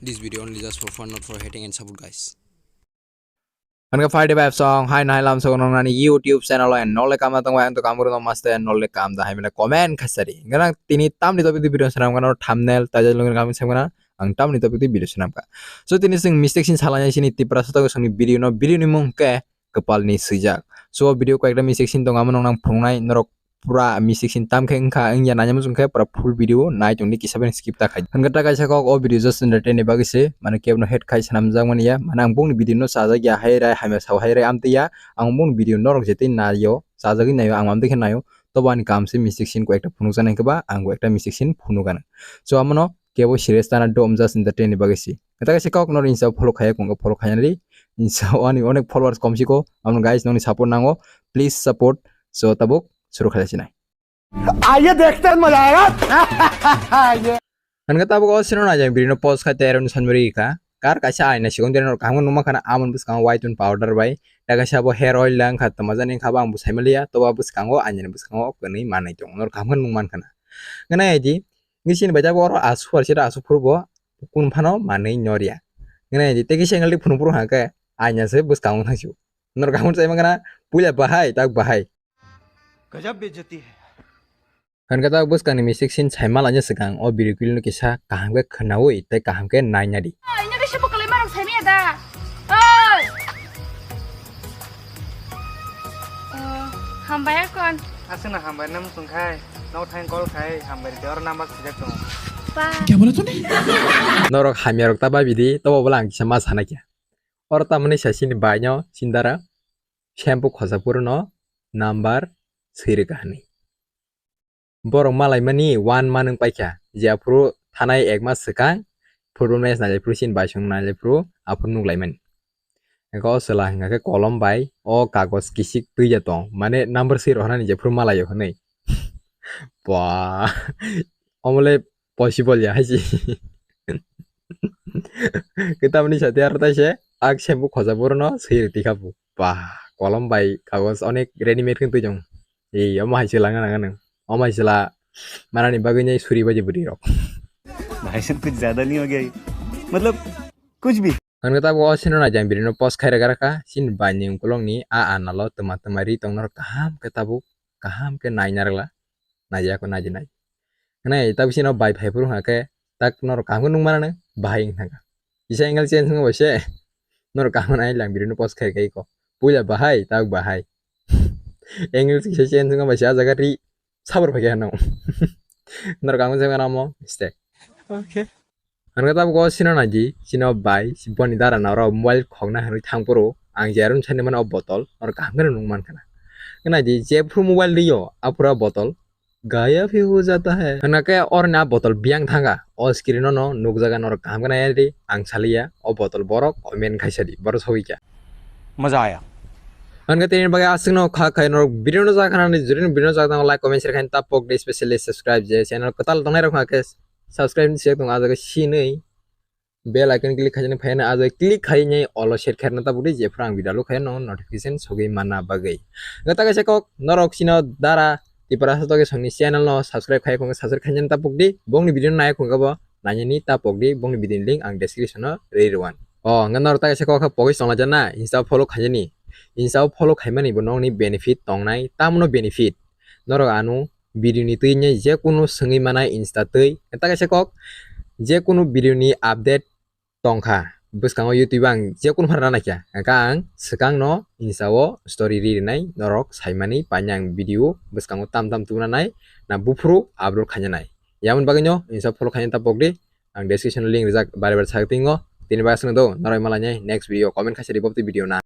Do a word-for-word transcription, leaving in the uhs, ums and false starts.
This video only just for fun, not for hating and support, guys. Hwnka Friday Vibes song, hai nai lam song nong nani YouTube channel and nole kam tong ang to kam ro maste nole kam da hai mele comment khasari. Ngana tini tamni topic di video sanam kana thumbnail ta jalo ngana sam kana ang tamni topic di video sanam ka. So tini sing mistake sin salanya sini Tipra soto songni video no video ni mung ke kepal ni swijak. So video ko ekta mistake sin tong amo nong nang phungnai norok pura mistake sin tam khe wngkha, wngya nai muchung khe pura full video nai tongdi, kisa bai skip ta khai. Hwnka ta kaisa kok o video just entertain ni bagwi se, mane kebo no hate khai sanam jak mani ya, mane ang bongni video no chajak ya, hai rai hamya sao hai rai amtwi ya, ang bongni video norok je twi naio, chajagwi naio, ang amtwi khe naio, tobo ani kam se mistake sin ko ekta phunuk jana hwnkhe ba ang ko ekta mistake sin phunuk ano. So amo no kebo serious tana do, am just entertain ni bagwi se. Hwnka ta kaisa kok no insta follow khaya kung follow khaya ri, insta ani onek followers kom si ko, amo guys nongni support nango, please support. So tabuk suru khaja sinai. आइए देखते हैं, मजा आएगा। Hwnka tabuk o sino na jang birino post khai te Aaron Sanmari ka. Kar kaisa aina sikon deno kaham numa khana amon bwskango white and powder bai. Ta kaisa bo hair oil lang kha tama jani kha ba ang bwsai maliya. To ba bwskango aina bwskango kwnwi manai tong. Nor kaham nung man khana. Ngana aidi ngisin bai tabuk oro asu ar sira asu phuru bo kun phano manwi norya. Ngana aidi teki sengal di phunu phuru ha ke aina se bwskango thangsu. Nor kaham sai mangana puila bahai tak bahai. गजब बेइज्जती है। Hwnka ta bwskangni mistake sin saima laina swkang o video clip no kisa kaham khe khwnaui tei kaham khe naina di. Oi, nini khe bo kwlai marok saimaya da? Oi! Oh, hambai akon. Aswkno hambai nang muchung khai, nok thang call khai, hambai de oro number sijak tongo. Ba. Norok hamya rok ta babi di, tobo bwla ang kisa ma sana kya. Oro tamani sa sini bai no, sindara, shampoo khosa puro no, number swi rwkha hwnwi. Borok malaimani one month wng paikha, je aphuru thanai ek mas swkang football match nailaphuru chini baisong nailaphuru aphuru nuklaimani. Hwnkhe o chwla hwnkha khe kolom bai o kagoj kisik twi ya tong, mane number swi rohornani jephuru malaio hwnwi. Ba, omole possible ya hai se. Khe tamoni sati aro taise ak shampoo khosa puro no swi rwtwi kha bo. Ba, kolom bai kagoj onek readymade khe twi jong. Ei, omo hai se langna nang nang. Omo hai se la manani bagwi nai suri baji bwrwi rok. भाई साहब कुछ ज्यादा नहीं हो गया ये? मतलब कुछ भी। Hwnwi tabuk o sino na jang birino post khai rwkha rwkha, chini bai ni ukulok ni a a nalo twma twma ri tong norok kaham khe tabuk kaham khe nai narwkla, nai ya kho nai di nai. Hwnwi tabuk chini bai phai phuru hwnkha khe tak norok kaham khe nung mano bahai wng thangkha. Kisa angle change wngkha bai se norok kaham nai lang birino post khai khai kho. Puila bahai tabuk bahai. Angle kisa change wngkha bai se a jaga ri sabur phaikha hano. Norok kaham khe namo mistake. Okay. Hwnwi tabuk o sino naidi, sino bai, boni dara na oro mobile khokna hwnwi thang phuru, ang je arum sani mano o botol, oro kaham kheno nung mankha na. Naidi, jephuru mobile rio, aphuru o botol, gayab hi ho jata hai. Hwnka khe oroni a botol biyang thangkha, o screen o no nukjaga norok kaham kheno yari, ang saliya, o botol borok, o men khaisa di, borok sogwi kha. मजा आया। Hwnka tini bagwi aswkno kha khai norok video no jakha nani, jurino video no jakha like, comment, share khai ta pok de, specially subscribe je channel kwtal tongnai rok hwnka khe subscribe ni siyok tongo, ah jaga sinwi bell icon click khaina phai na, ah jaga click khainai all o set khaina tabuk di, jephuru ang video upload khaino notification sogwi manna bagwi. Hwnka ta kaisa kok norok sino dara Tipra Soto Kesongni channel no subscribe khai khungo, subscribe khaina tabuk di, bongni video no nai khungo bo nainani ta pok di, bongni video ni link ang description o rwi rwan. O hwnka norok ta kaisa kok kha pogwi chwng laijana, Insta o follow khainani, Insta o follow khaimani bo nokni benefit tongnai, tamono benefit norok ano video ni twi nai je kunu swngwi manai Insta twi. Ta kaisa kok je kunu video ni update tongkha bwskango YouTube ang je kunu phano rana kya, hwnka ang swkang no Insta o story ri rinai norok saimani paina ang video bwskango tam tam tubuna nai na buphuru upload khaina nai. Yamon bagwi no Insta follow khaina ta pok di, ang description o link rijak bare bare sak tingo. Tini bagwi aswkno do, norok malai nai next video comment khaisa ri bopti video na.